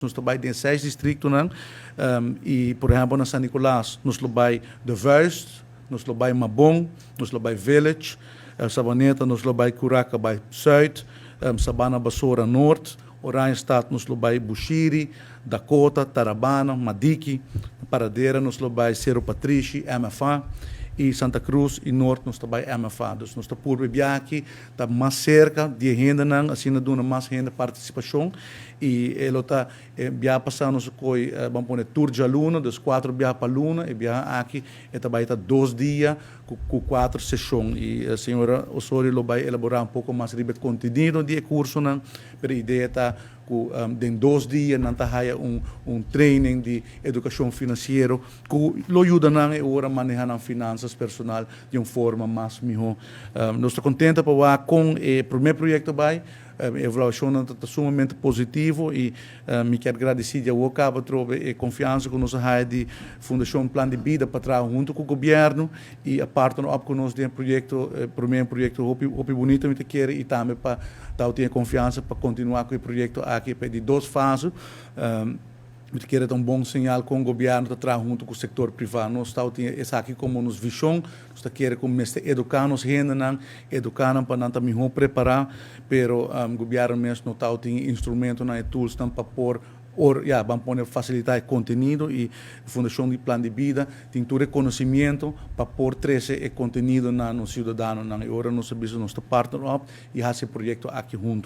Nos ta bay den seis districtonan y, por ehempel, na San Nicolas nos lo bay De Vuyst, nos lo bay Mabon, nos lo bay Village, Savaneta nos lo bay Curaca bay Zuid, Sabana Basora Noord, Oranjestad nos lo bay Bushiri, Dakota, Tarabana, Madiki, Paradera nos lo bay Cero Patrishi, MFA, y Santa Cruz y Noord nos ta bay MFA. Dus nos ta purba biaha aki ta mas cerca di e hendenan, asina duna mas hende participacion y e lo ta e biaha pasa nos a coy, ban pone tur djaluna, dus cuatro biaha pa luna. E biaha aki e ta bay ta 2 dia cu cuatro sesion y señora Osorio lo bay elabora un poco mas riba e contenido di e cursonan, pero e idea ta cu den 2 dia nan ta haya un training di educacion financiero cu lo yuda nan e ora maneha nan finanzas personal di un forma mas miho. Nos ta contento pa cu e prome proyecto bay, e evaluacion ta sumamente positivo y mi kier gradici di caba trobe e confiansa cu nos a di Fundacion Plan di Bida pa traha hunto cu gobierno y aparte no cu nos den proyecto, prome proyecto hopi hopi bunita, mi kier, y tambe pa tin confiansa pa continua cu e proyecto aki pa di dos fase. Mi kier un bon señal cu gobierno ta traha hunto cu e sector priva. Nos ta tin esaki como nos vision, nos ta kier cuminsa educa nos hendenan, educa nan pa nan ta miho prepara, pero gobierno mes no ta tin instrumento nan tools nan pa por or ja, ban pone facilita e contenido y Fundacion di Plan di Bida tin tur conocimento pa por trece e contenido na nos ciudadanonan. Y ora nos a bisa nos partner up y haci e proyecto aki hunto.